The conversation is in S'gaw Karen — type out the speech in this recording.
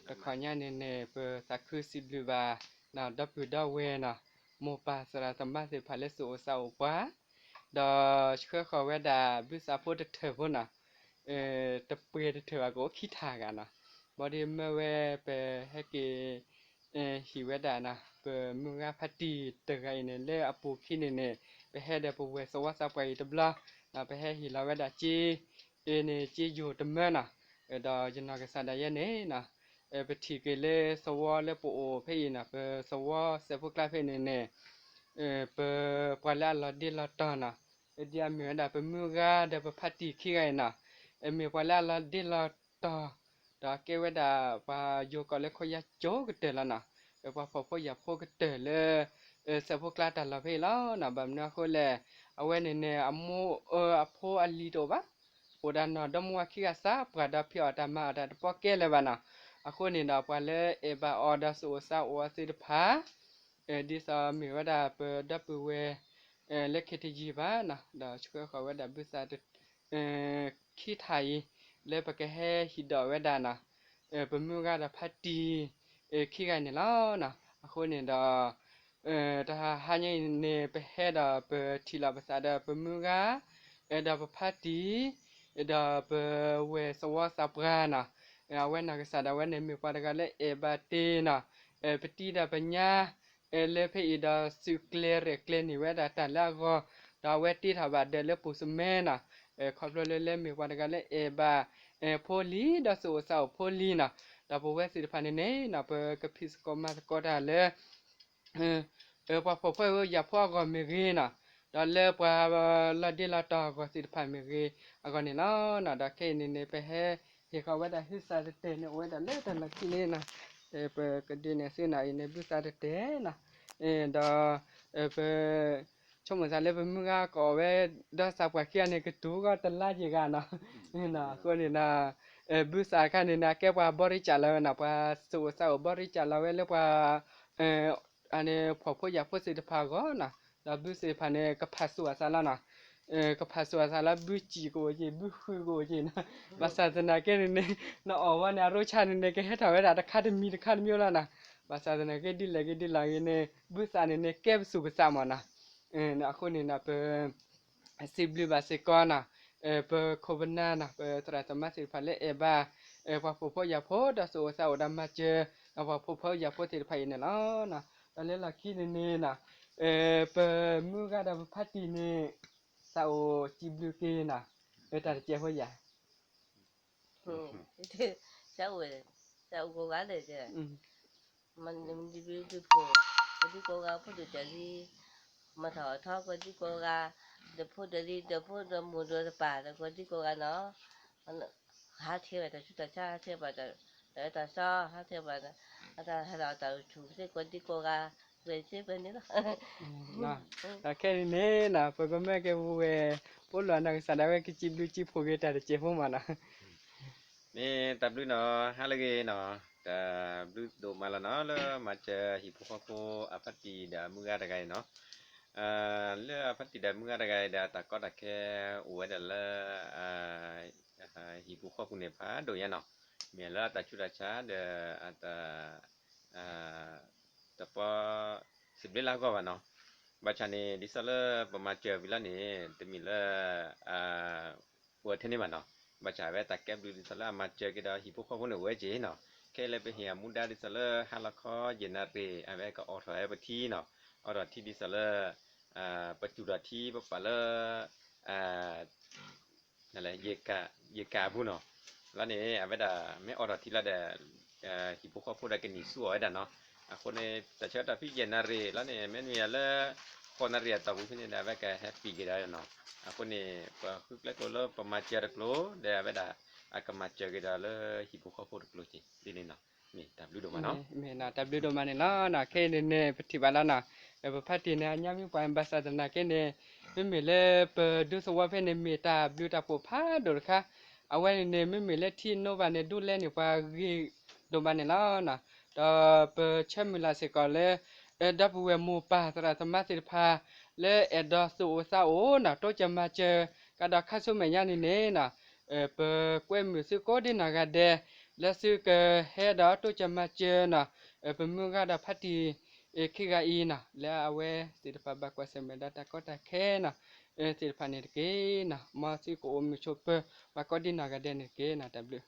တခီညါန့ၣ်န့ၣ် ပသးခုစံးဘျုးဘၣ် ဒီပုၢ်ဒီဝဲၢ်နီၤ, မိၢ်ပၢ်သရၣ်သမါသ့ၣ်တဖၣ်လၢသူၣ်အိၣ်သးအိၣ်ပှၤ, ဒီးဆှၢဃီၤဝဲဒၣ်ဘုသးဖိတထၢၣ်ဖိနီၤ, တပှဲၤတထၢၣ်ဘၣ်ကအိၣ်ခံထၢၣ်ဂၤနီၤ, ဘၣ်ဒီးမၢဝဲပဟဲက့ၤ ဟံးဝဲဒၣ်နီၤ ပမုၢ်ဂၤဖါတံၢ်တဂၤအံၤန့ၣ် လၢအပူၤခံန့ၣ်န့ၣ် ပဟဲဒီးပဝဲၢ်သဝီသးပှၢ်အံၤတဘျီ, ပဟဲဟ့ၣ်လီၤဝဲဒၣ်က့ အန့ၣ်က့ယိာ်တမၢနီၤ, ဒီးယနီၢ်ကစၢ်ဒၣ်ယဲန့ၣ်နီၤ, ပထံၣ်က့ၤလၢသဝီလၢပအိၣ်ဖဲအံၤနီၤ, ပသဝီစဲးဖိကျါဖဲန့ၣ်န့ၣ် ပပှၤလၢအလီၤဒ့လီၤတီၤနီၤ, ဒ်အမ့ၢ်ဝဲဒၣ်ပမုၢ်ဂၤဒီးပဖါတံၢ်ခံဂၤအံၤနီၤ, မ့ၢ်ပှၤလၢအလီၤဒ့လီၤတီၤ, ဒီးကဲဝဲဒၣ်ပှၤယိၤကီၢ်လၢခိယၤကၠိကတၢၢ်လီၤနီၤ, ပှၤဖှီၣ်ဖိယာ်ဖိကတၢၢ်လၢ စဲးဖိကျါတၢ်လီၢ်ဖဲအံၤလီၤနီၤ, ဘၣ်မနုၤအဃိလဲၣ်, အဝဲန့ၣ်န့ၣ် အမိၢ်အဖိအလံၤတအိၣ်ဘၣ်, အိၣ်ဒီးနီၢ်ဒီမါဝၤခံဂၤစးပှၢ်ဒီးဖံးအီၣ်တၢ်မၤအီၣ်တၢ်တပီၢ်ကဲလၢၤဘၣ်နီၤ, အဃိန့ၣ်ဒီးပှၤလၢအဲၣ်ဘၣ်အီၤဒီးသူၣ်အိၣ်သးအိၣ်အီၤသ့ၣ်တဖၣ် ဒ်သိးမ့ၢ်ဝဲဒၣ်ပဒီပုၢ်ဝဲၢ် လၢ ခ့တယံၤ ဘၣ်နီၤ, ဒီးဆှၢဃီၤဝဲဒၣ်ဘုသး ခံထၢၣ်အံၤ လၢပကဟဲဟံးဒီးဝဲဒၣ်နီၤ, ပမုၢ်ဂၤဒီးဖါတံၢ် ခံဂၤန့ၣ်လီၤနီၤ, အဃိန့ၣ်ဒီး တဟါညါအံၤန့ၣ် ပဟဲဒီးပထံၣ်လိာ်ပသးဒီးပမုၢ်ဂၤ ဒီးပဖါတံၢ် ဒီးပဝဲၢ်သဝီသးပှၢ်နီၤ, အဝဲနီၢ်ကစၢ်ဒၣ်ဝဲန့ၣ် မ့ၢ်ပှၤတဂၤလၢအဲၣ်ဘၣ်တ့ၢ်နီၤ, ပတံၤဒီးပညါ လၢဖဲအံၤဒီးသုးကျဲရဲၣ်ကျဲၤန့ၢ်ဝဲဒၣ်တၢ်လၢအဂီၢ်, ဒီးအဝဲတ့ထီၣ်ဘၣ်ဒၢးလၢပူၤစမဲနီၤ, ခီဖျိလၢလၢမ့ၢ်ပှၤတဂၤလၢအဲၣ်ဘၣ် ဖိလံၤ ဒီးသူၣ်အိၣ်သးအိၣ်ဖိလံၤနီၤ, ဒီးပဝဲသ့ၣ်တဖၣ်န့ၣ်န့ၣ်နီၤ ပကဖံးသကိးမၤသကိးတၢ်လၢ ပှၤဖှီၣ်ဖိယာ်ဖိအဂီၢ်မ့ၢ်ဂ့ၤနီၤ, ဒီးလၢပှၤလီၤဒ့လီၤတီၤအဂီၢ်သ့ၣ်တဖၣ်မ့ၢ်ဂ့ၤအဂီၢ်န့ၣ်လီၤနီၤ, ဒီးခဲအံၤန့ၣ်န့ၣ် ပဟဲဟ့ၣ်ဃီၤဝဲဒၣ်ဟုသၣ်တတဲာ်န့ၣ် အိၣ်ဝဲဒၣ်လၢတၢ်လီၢ်ခံန့ၣ်နီၤ, ပကဒုးနဲၣ်သုနီၤ အံၤန့ၣ် ဘုသၣ်တတဲာ်နီၤ, ဒီး ပ ဆိကမိၣ်သးလၢပမုၢ်ဂၤကအိၣ်ဝဲ ဒီးသးပှၢ်ခံဂၤန့ၣ် ကတူၢ်ဂီၢ်တလါယံာ်ဂၤနီၤ, အဃိန့ၣ်နီၤ ဘုသၣ်အခါန့ၣ်န့ၣ် အကဲပှၤဘီရံကၢ်လီၤဝဲနီၤ, ပှၤသူၣ်အိၣ်သးအိၣ်ဘီရံကၢ်လီၤဝဲလၢပှၤ ဖှီၣ်ဖိယာ်ဖိသ့ၣ်တဖၣ်အဂီၢ်နီၤ, ဒီးဘုသ့ၣ်တဖၣ်န့ၣ် ကဖးစိၣ်အသးလီၤနီၤ, ကဖးစိၣ်အသးလီၤ ဘုစံၣ်ကအိၣ်က့ၤ ဘုဃုကအိၣ်က့ၤနီၤ, ဘၣ်ဆၣ်သနာ်က့န့ၣ်န့ၣ် နအီၣ်ဝဲန့ၣ် အရိၣ်ဆၣ်န့ၣ်န့ၣ် ကဟဲထီၣ်ဝဲဒၣ်တခါတမံၤတခါတမံၤလီၤနီၤ, ဘၣ်ဆၣ်သနာ်က့ဒ်လဲၣ်ဂ့ၤဒ်လဲၣ်ဂ့ၤန့ၣ် ဘုသၣ်န့ၣ်န့ၣ် ကဲပသူၣ်ပသးမးနီၤ, အဃိန့ၣ်နီၤ ပ စံးဘျုးဘၣ်စ့ၢ်ကီးနီၤ, ပခိၣ်ပနၢ်နီၤ ပသရၣ်သမါသ့ၣ်တဖၣ်လၢအဲၣ်ဘၣ် ပှၤဖှီၣ်ဖိယာ်ဖိဒီးသူၣ်အိၣ်သးအိၣ်ဒီးမၤစၢၤ ပှၤဖှီၣ်ဖိယာ်ဖိသ့ၣ်တဖၣ်အံၤန့ၣ်လီၤ. ဒီးလၢလီၢ်ခံန့ၣ်န့ၣ်နီၤ ပမုၢ်ဂၤဒီးပဖါတံၢ်န့ၣ် သးအိၣ်စံးဘျုးက့ၤနီၤ တၢ်တစဲးဖိယၤ သးအိၣ် သးအိၣ်ကိးဂၤလၢာ်, မ့ၢ်ဒ်ဘုဒုဖိ ကိးဒံကိးဂၤ ဖိဒိၣ်တၢၢ်လံ, မၤထီၣ်ထီကိးဒံကိးဂၤ, ဒီးဖိဒီးလံ ဒီးဖိဒီးမိၢ်ဒီးတပၢ် ဒီးကိးဒံကိးဂၤနီၤ, ဟးထဲဘၣ်တၢ်ဆူးတၢ်ဆါ ဟးထဲဘၣ်တၢ် တၢ်အၢတၢ်သီ ဟးထဲဘၣ် အတၢ်ဟးလီၤတၢ်ဆူၣ်သ့ကိးဒံကိးဂၤ, ဝဲသ့ပှဲၤန့ၣ်လီၤ. ဒီးခဲအံၤန့ၣ်နီၤ ပကမၢက့ၤဝဲ ပအိၣ်လီၤနီၢ်ကစၢ်ဒၣ်ဝဲ ကစံးဘျုးစံးဖှိၣ်က့ၤတၢ်တစဲးဖိမးနီၤ မ့ၢ်တၢ်ဘျုးနီၤ ဟါလၢအဂ့ၤနီၤ, တၢ်ဘျုးဒိၣ်မးလီၤနီၤ လၢမၤစၢၤဟံၣ်ဖိဃီဖိအဖါတံၢ်ဒီးအမုၢ်ဂၤတဂၤအံၤနီၤ, လၢအဖါတံၢ်ဒီးအမုၢ်ဂၤတဂၤအံၤဒီး တၢ်ကီတၢ်ခဲအိၣ်ဝဲဒၣ်လၢ ဟံၣ်ဖိဃီဖိန့ၣ်ဖးဒိၣ်ညါနီၤ, မ့ၢ်လၢအတၢ်ဆူးတၢ်ဆါဒီးအတၢ် တပီ စံးဘျုးလၢအဂီၢ်ဘၣ်နီၤ, ဘၣ်ဆၣ်န့ၣ် ဒ်သိးလၢပမၤစၢၤဝံၤလီၤန့ၣ် တမ့ၢ်လၢ ပှၤထဲန့ၣ်ဘၣ်နီၤ, ဘၣ်ဆၣ်ဝဲတၢ်ကဲဘျုးဒ်သိးလၢအမၤစၢၤက့ၤဒီးဟံၣ်ဖိဃီဖိန့ၣ်အိၣ်ဝဲက့ၤနီၤ, ခဲလၢပဟ့ၣ်အမူဒါဒ်သိးလၢဟါလီၤခီယဲၢ်နၣ်ရံၣ် အဝဲကအိးထီၣ်ဝဲပထံနီၤ, အိးထီၣ်ထံဒ်သိးလၢ ပစူၢ်ထီၣ်ထံပပာ်လၢ ယကးအပူၤနီၤ, လီၤန့ၣ် အဝဲဒၣ်မ့ၢ်အိးထီၣ်ထံလီၤဒီး ဟံၣ်ဖိဃီဖိဒီးကနံၣ်ဆူၣ်အီၤဝဲဒၣ်နီၤ, အဃိန့ၣ် တၢ်ဆၢကတီၢ်ဖဲယဲၢ်နၣ်ရံၣ်လီၤန့ၣ် မ့မ့ၢ်လၢ ဃိးနၣ်ရံၣ်အတီၢ်ပူၤဖဲန့ၣ်ဒီး အဝဲကဟဲပံာ်က့ၤဒီးနီၤ, အဃိန့ၣ် ပဃုကျဲကျိၤလၢပမၤစၢၤတကျိၤ ဒီးအဝဲဒၣ် အကမၤစၢၤက့ၤဒီးလၢဟံၣ်ဖိဃီဖိတကျိၤက့ၤဒ်န့ၣ်နီၤ, မ့ၢ်တၢ်ဘျုးဒိၣ်မးနီၤ တၢ်ဘျုးဒိၣ်မးန့ၣ်လီၤ, ခဲအံၤန့ၣ်န့ၣ် ပထံၣ်ဘၣ်လီၤနီၤ, ပဖါတံၢ်န့ၣ် အညါမ့ၢ်ပှၤဘၣ်ဆၣ်သနာ်က့န့ၣ် မ့မ့ၢ်လၢပဒူသဝီဖဲန့ၣ် မ့ၢ်တၢ်ဘျုးတၢ်ဖှိၣ်ဖးဒိၣ်တခါ, အဝဲန့ၣ်န့ၣ် မ့မ့ၢ်လၢထံနိဘၣ်န့ၣ် ဒိးလဲန့ၢ်ပှၤဂ့ၤဒိၣ်မးန့ၣ်လီၤ, ဒီးပဆၢမုၢ်လၢ်စ့ၢ်ကီးလၢ ဒီပုၢ်ဝဲၢ်မိၢ်ပၢ်သရၣ်သမါသ့ၣ်တဖၣ် လၢအဲၣ်ဒိးသူၣ်အိၣ်သးအိၣ်နီၤ တိစၢၤမၤစၢၤကဒီးခါဆူမဲာ်ညါန့ၣ်န့ၣ် ပကွဲမုာ်သုကိးဒ်နီၢ်ဂၤဒဲး လၢသုကဟဲဒီးတိစၢၤမၤစၢၤနီၤ, ပမုၢ်ဂၤဒီးဖါတံၢ်ခံဂၤအံၤနီၤ, လၢအဝဲသ့ၣ်တဖၣ်ဘၣ်ကွၢ်ဆၢၣ်မဲာ်ဒီးတၢ်ကီတၢ်ခဲနီၤ, သ့ၣ်တဖၣ်န့ၣ်တက့ၢ်နီၤ, မ်သုကအိၣ်မုာ်ဆိးပၢၤ ပှၤကိးဒံနီၢ်ဂၤဒဲးန့ၣ်တက့ၢ်နီၤ, တၢ်ဘျုး